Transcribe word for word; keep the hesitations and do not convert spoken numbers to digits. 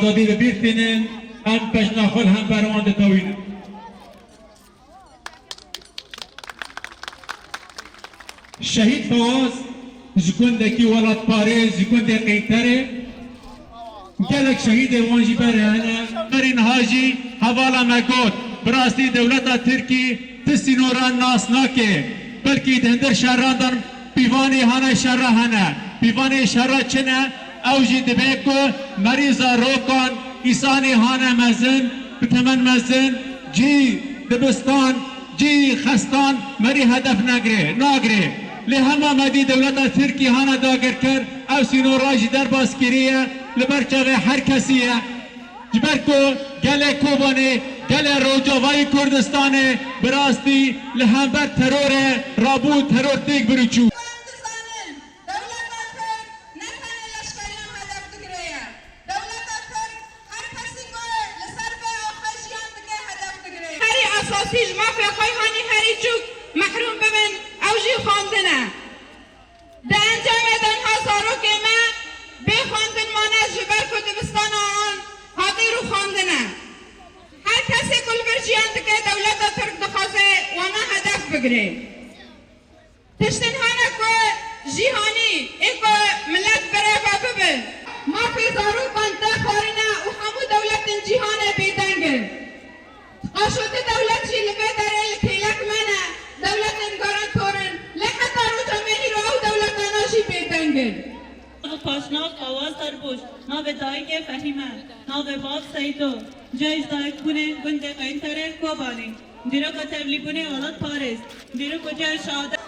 Dadî bi bîr tînin, em bejna xwe li hember wan ditewînin. Şehîd Fewaz ji gundekî welatparêz, ji gundê Qeyterê, gelek şehîdê wan jî berê hene. Berî niha jî hevala me got, bi rastî dewleta Tirkî ti sînoran nas nake, belkî di hundir şeran de pîvanê hane şera hene. Pîvanê şera çi ne? Ew jî dibe ku merî zarokan, îsanê hane mezin, bi temen mezin, cî dibistan, cî xestan merî hedef negire, nagire. Lê hema me dî dewleta Tirkî hane dagirkir, ew sînora jî derbas kiriye, li ber çavê her kesî ye. Ji ber ku gelê Kobanê, gelê Rojavayê Kurdistanê bi rastî li hember terorê rabû, teror têk bir û çû. Em dizanin, dewleta Tirk ne tenê leşkeriyan hedef digire ye. Dewleta Tirk her kesî ku li ser vê axa jiyan dike hedef digire. Herî esasî ji mafê xwe hanî herî çûk mehrûm bibin, ew jî xwendin e. Di encamê de niha zarokê me bê xwendin mane, ji ber ku dibistana wan hatî rûxandin e. Her kesê ku li vir jiyan dike, dewleta Tirk dixwaze wana hedef bigire. Tiştin hene ku cîhanî ê ku milet birêve bibe. Mafê zarokan tê xwarîne û hemû dewletên cîhanê bêdeng in. Qaşo ti dewlet jî li vê derê li kêlek me ne, dewletên garantor in, lê heta roja me hîro ew dewletana jî bêdeng in. Paşnav Fawaz Derboş, navê dayikê Fehîme, navê bav Seydo, cihê ji dayikbûnê gundê Qeynterê Kobanê, dîrok û tevlîbûnê welatparêz, dîrok û cihê şehadet.